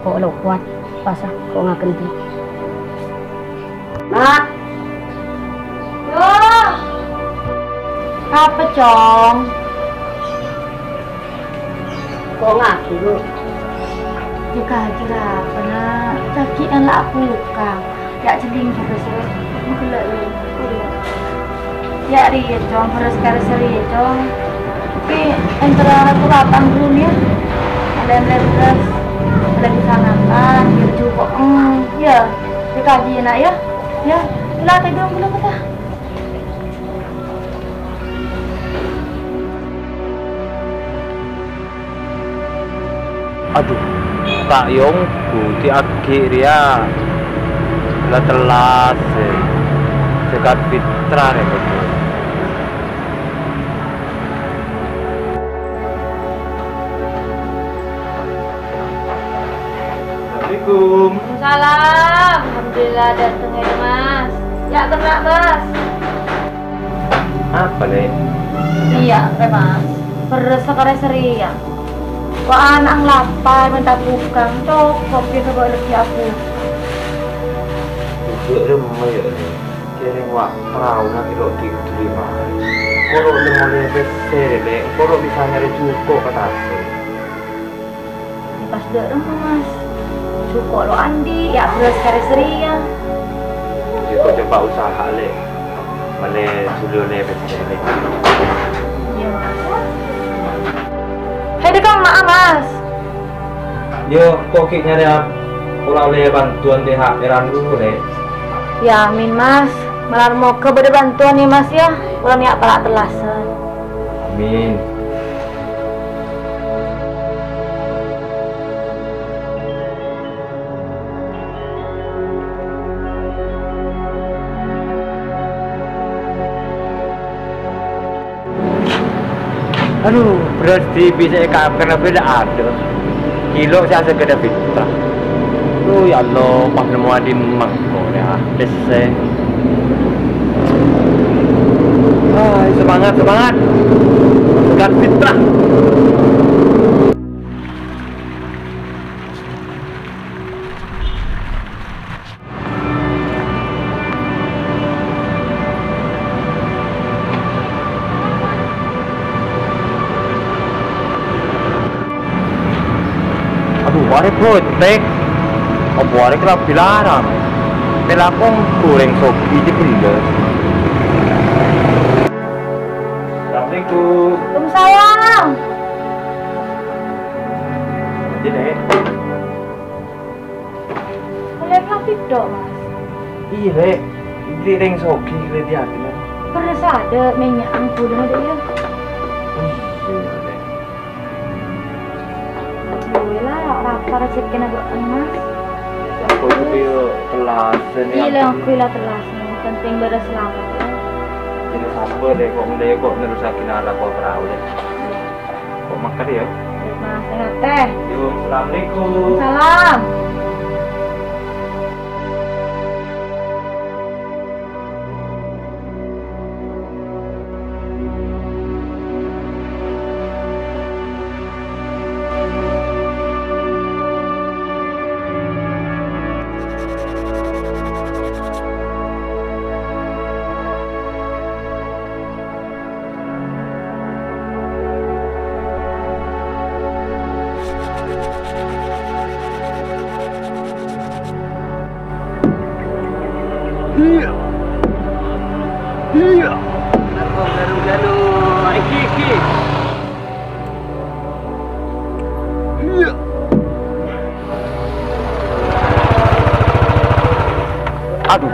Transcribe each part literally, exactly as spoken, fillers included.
Ko' lo' kowat, pas ko' ngakan di. Nak. Yo. Apa, Cong? Ko' ngaki, Bu? Jaga ajar apa, Nak? Cagi' kan la' buka. Ya, celing juga, Sir. Gula, ya. Ya, rèya, Cong. Bherrâs karè sè rèya, Cong. Tapi entara aku lapang dulu, ya. Ada yang beli bherrâs. Ada yang bisa makan, ya, cukup. Hmm, ya. Dikaji, Nak, ya. Ya, ella tèḍung dulu, kata. Adhu, ta' èyongghu, ghi' aghi' rèya. La tellas, eh. Zakat fitrah, rè, kodhu. Assalamualaikum. Salam. Alhamdulillah, ḍâteng, Mas. Ya, tenang, Mas. Apa, Lè'? Iyâ, Lè', Mas. Bherrâs sakarè sè rèya. Ko' ana' lapar, mènta buka. Cokop, ghi' sabâ' lebbi abu. Duduk rumah, ya, Lè'. Kèrèng wa' paraona kèlo' ghi' terima. Koro' lè' molè pèssè, Lè'. Koro' bisa nyarè jhuko' ka tasè'. Pas ḍâ' remma, Mas. Jhuko' lo' anḍi', ya' bherrâs karè sè rèya. Jhuko' coba usaha, Lè'. Malè suliyonè pèssè, Lè'. Iyâ, Mas. Hei, ḍâ' kamma'a, Mas? Yo, ko' ghi' nyarè pola ollè bantuan T H R-an dulu, Lè'. Ya, amin, Mas. Malar moghâ bâḍâ bantuan, ya, Mas, ya. Pola nèka pala' tellasan. Amin. Anu, bherrâs dhibi' sè èkakan bhâi la aḍâ'. Kèlo sè asègghâna fitrah. Duh, ya Allah, pas nemmo aḍimma engko' rèya, pèssè. Ay, semangat, semangat. Zakat fitrah. Adhu, arè bhâtek. Apa arè kalabhi larang? Pèlakong gorèng sogi jebellâs. Assalamualaikum. Waalaikumsalam. Ini, Lè'. Ollè kalabhi tok, Mas. Iyâ, Lè'. Èngghi rèng sogi kalabhi aḍâ', Lè'. Bherrâs aḍâ', mènnya' ampon aḍâ', yâ. Oh, iyâ, Lè'. Iyâ, la, lapar jhâ' kèna bâ'na, Mas. Aku itu tellasan, yâ. Iyâ, la, aku la tellasan. Penting bâḍâ selamat, yâ. Jadi sabar, Lè', ko' mending ko' nerrosaghi nara ko' perahu, Lè'. Ko' makan, yâ. Mas, ngatè. Yo, assalamualaikum. Salam. Iya. Iya. Garung, garung, garung. Iki, iki. Iya. Adhu,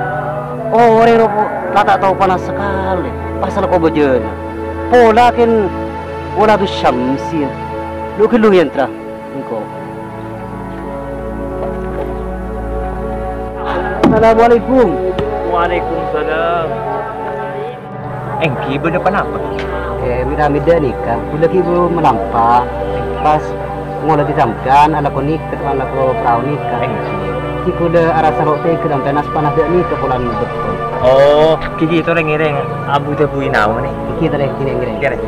orèng rowa la ta' tao panas sakalè, pasal kobâjâna. Pola kèn pola du syamsi, yâ. Lu ghâllu yèntra, engko'. Assalamualaikum. Waalaikumsalam. Èngghi, bâḍâ ponapa? Eh, mèra-mèra nèka, kaulâ ghi' bu malampa, pas ngolatè sampèyan alako nèka, alako perahu nèka. Èngghi. Ghi' kaulâ arassa lo' tèghâ sampèyan nas-panas ḍâ' nèka polana bâkto. Oh, ghi, ghi, torè ngèrèng. Abu-ḍhâbu è naon, nè? Ghi, torè ngèrèng.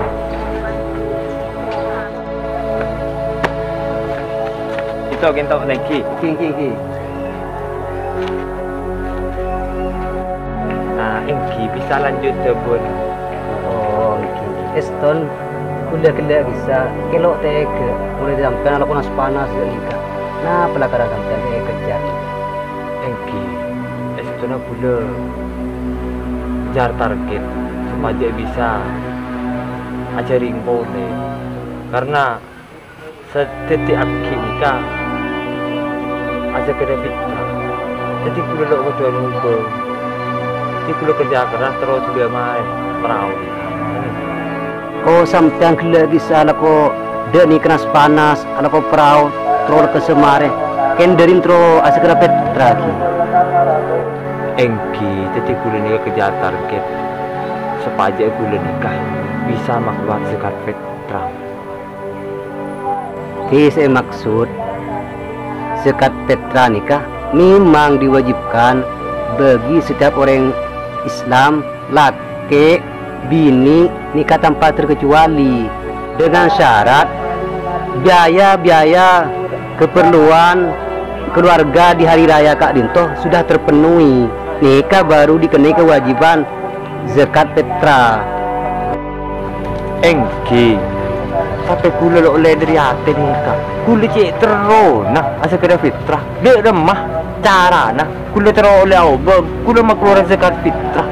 Ghi, torè. Kento lagi. Èngghi, èngghi, èngghi. Nah, èngghi bisa lanjut dhâbuna. Oh, èngghi. Èston, ghulâ ghellâ' bisa, kèlo' tèghâ, polè sampèyan alako nas-panas ghânèka. Napa lakar sampèyan èkejjhâr? Èngghi, èstona ghulâ nyar target sopajâ bisa ajhâring polè. Karna sè dhâddhi aghi' nèka asèkadhâr fitrah. Dhâddhi ghulâ lo' kodhu ngobâ. Dhâddhi ghulâ kerja keras terros ghulâ maèn perahu. Oh, sampèyan ghellâ' bisa alako dhâ' nèka nas-panas, alako perahu, terro lekkas marè. Kèng dhâri terro asèkadhâr fitrah, ghi. Èngghi, dhâddhi ghulâ nèka kerja target sopajâ ghulâ nèka bisa makowa zakat fitrah. Ghi, sè èmaksod zakat fitrah nèka memang diwajibkan bagi setiap orèng Islam, lakè', binè', nèka tanpa terkecuali, dengan syarat biaya-biaya keperluan keluarga di hari raya ka'dinto sudah terpenuhi. Nèka baru dikènè kewajiban zakat fitrah. Èngghi, tapè ghulâ lo' ollè dhâri atè nèka. Ghulâ cè' terrona asèkadhâr fitrah. Dhâ' remma carana ghulâ terro ollè aobâ, ghulâ makalowar zakat fitrah.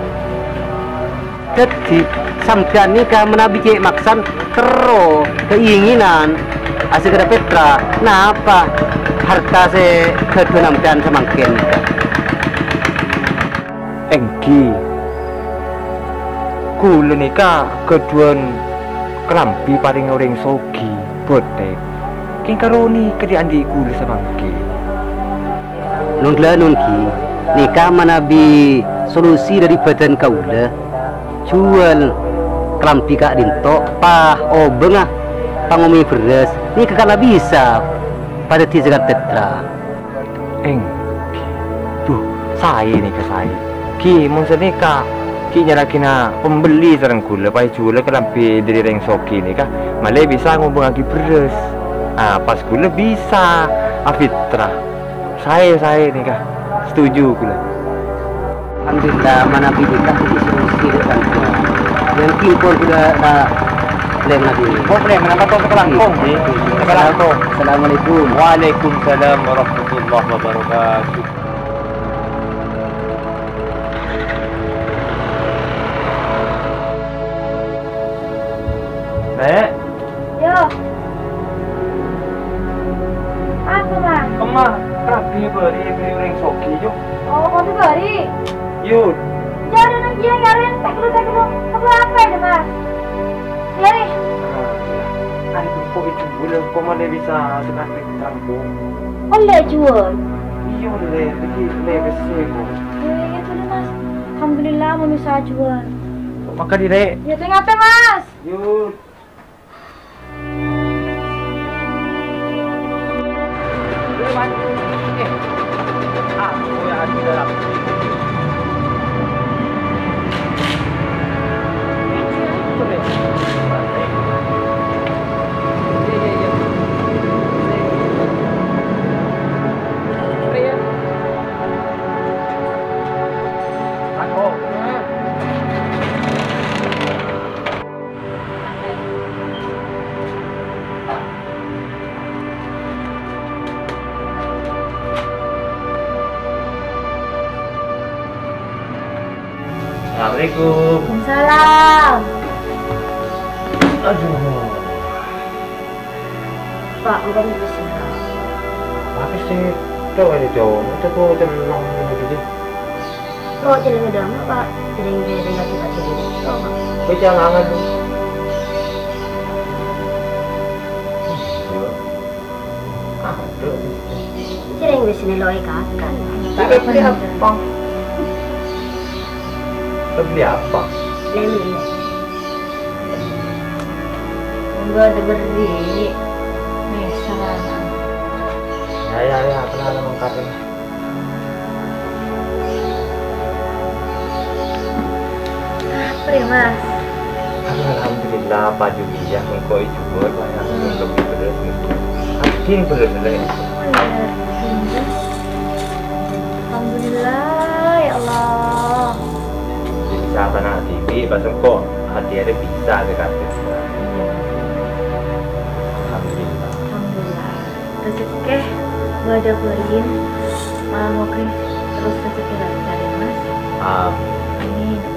Dhâddhi, sampèyan nèka manabi cè' maksan terro keinginan asèkadhâr fitrah, napa harta sè ghâdhuwân sampèyan samangkèn nèka? Èngghi, ghulâ nèka ghâdhuwân kalambhi parèng orèng soghi, bhâthèk. Kèng karo nèka dhi'-andhi' ghulâ samangkèn. Nun-, la nun-, ghi, nèka manabi solusi dhâri bhâdhân kaulâ, juwâl kalambhi ka'dinto, pas obângnga pangomè bherrâs, nèka kala bisa padhâddhi zakat fitrah. Èngghi. Duh, saè nèka saè. Ghi, mon sanèka, ghi nyarraghina pembelli sareng ghulâ, pas èjuwâlâ kalambhi dhâri rèng soghi nèka, malè bisa ngobângaghi bherrâs. Ah, pas ghulâ bisa afitrah. Saè, saè nèka. Setuju ghulâ. Alhamdulillah, manabi nèka ghi solusi dhâ' bhâdhân. Yang kimpon ghulâ ta' boleh manabi. Oh, boleh, menapa tuh sekalangkong, ghi? Sekalangkong. Assalamualaikum. Waalaikumsalam warahmatullahi wabarakatuh. Nek. Yo. Apa, Mas? Kemma, rabi bari beri orang sogi, yo. Oh, kopi bari? Yo. Jangan nang dia karen, teklu, teklu. Apa, apa ini, Mas? Bari. Ah, iya. Ada kok itu, boleh kok mana bisa sekarang. Kampung. Ollè juwâl? Iyâ, ollè. Iki ollè pèssè, Bu. Iyâ, iyâ, dulu, Mas. Alhamdulillah, mon bisa juwâl. Makan, Rek. Iyâ, tè ngapè, Mas? Yuk. Assalamualaikum. Waalaikumsalam. Aduh. Pak, engko' mèpèssè. Mèpèssè. Coba aja, coba. Itu tuh, tenang gitu. Kok jadi ngedama, Pak? Jadi ngedama, Pak, jadi. Coba. Kowe jangan lu. Iya. Aduh. Sering di sini lo ikan. Kita beli apa? Kita beli apa? Beli. Gua udah beli. Nih, sama. Ya, ya, ya, kenal sama Kak. Apa ya, Mas? Alhamdulillah, Pak Julia, engko' juwâl, Pak, ya. Hmm. Lebih terus, gitu. Ading terus, ya. Alhamdulillah, ya Allah. Bisa tanah dibi, pas engko' hati-hati bisa ke kaki. Alhamdulillah. Alhamdulillah. Rezeki bâdâ bâri'in, malah mogâ terros rezeki lancar, ya, Mas. Amin. Amin.